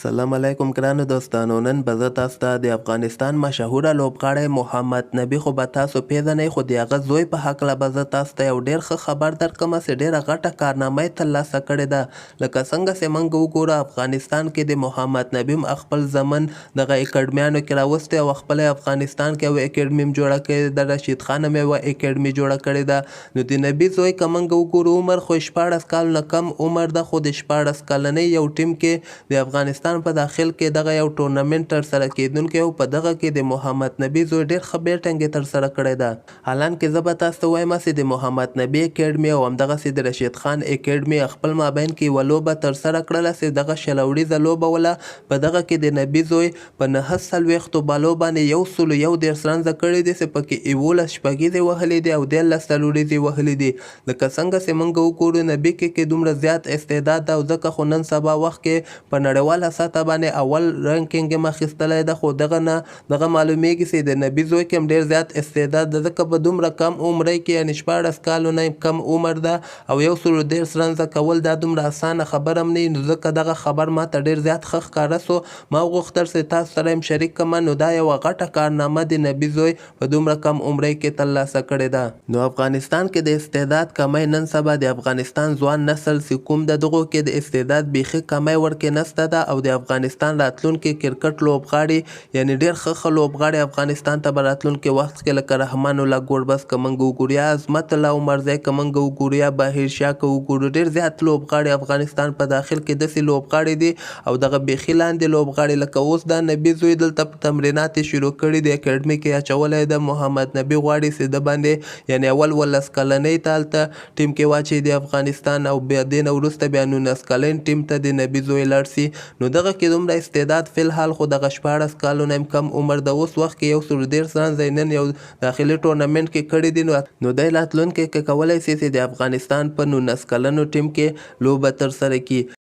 سلام علیکم ګرانو دوستانو، نن به زه تاسو ته د افغانستان مشهوره لوبغاړی محمد نبي خو به تاسو پیژنئ، خو د هغه زوی په هکله به زه تاسو ته یو ډیر ښه خبر درکړم چې ډیره غټه کارنامه یې ترلاسه کړې ده. لکه څنګه چې موږ وګورو، افغانستان کې د محمد نبي هم خپل زمن دغه اکاډمیانو کې راوستی او خپله افغانستان کې یوه اکاډمي هم جوړه کړې ده. رشید خان هم یوه اکاډمي جوړه کړې ده. نو د نبي زوی که موږ وګورو، عمر خو یې 16 کالو نه کم عمر ده، خو د 16 کلنۍ یو ټیم کې د افغانستان په داخل کې دغه یو ټورنمنټ ترسره کیدونکی او په دغه کې د محمد نبي زوی ډیر ښه بیټنګ یې ترسره کړی ده. حالانکه زه به تاسو ته ووایم چې د محمد نبي اکیډمي او همدغسې د رشید خان اکیډمي خپل مابین کې یوه لوبه ترسره کړله چې دغه 20 اوریزه لوبه وله. په دغه کې د نبي زوی په 49 بالو باندې 131 رنزه کړي دي چې پکې 11 شپږیزې وهلې دي او 13 څلوریزې وهلې دي. لکه څنګه چې مونږ وګورو، نبي کې دومره زیات استعداد ده او ځکه خو نن سبا وخت کې په نړیواله سطح باندې اول رینکینګ هم اخیستلی ده. خو دغه نه دغه معلومیږي چې د نبي زوی کې هم ډیر زیات استعداد ده، ځکه په دومره کم عمرۍ کې، یعنی 16 کالو نه کم عمر ده او 130 رنزه کول دا دومره اسانه خبره هم نه. نو ځکه دغه خبر ماته ډیر زیات ښه ښکاره سو، ما وغوښتل چې تاسو سره هم شریک کړم. نو دا یوه غټه کارنامه د نبي زوی په دومره کم عمرۍ کې ترلاسه کړې ده. نو افغانستان کې د استعداد کمی، نن سبا د افغانستان ځوان نسل چې کوم د دغو کې د استعداد بیخي کمی ورکې نسته ده او د افغانستان راتلونکي کرکټ لوبغاړي، یعنی ډیر ښه ښه لوبغاړي افغانستان ته به راتلونکي وخت کې، لکه رحمان الله ګوربز که موږ وګورو، یا عظمت الله عمرزی که موږ وګورو، یا بهیر شاه که وګورو، ډیر زیات لوبغاړي افغانستان په داخل کې داسې لوبغاړي دي. او دغه بیخي لاندې لوبغاړي، لکه اوس دا نبي زوی دلته په تمرینات یې شروع کړي دي، اکاډمي کې اچولی ده. محمد نبي غواړي چې ده باندې یعنی اول 18 کلنۍ ته هلته ټیم کې واچوي د افغانستان او بیا دې نه وروسته بیا 19 کلن ټیم ته د نبي زوی لاړ سي. نو دغه کې دومره استعداد فی الحال خو دغه 16 کالو نه هم کم عمر ده، اوس وخت کې 130 رنزه یې نن یو داخلي ټورنمنټ کې کړي دي. نو دی راتلونکی کې کولی سي چې د افغانستان په 19 کلنو ټیم کې لوبه ترسره کړي.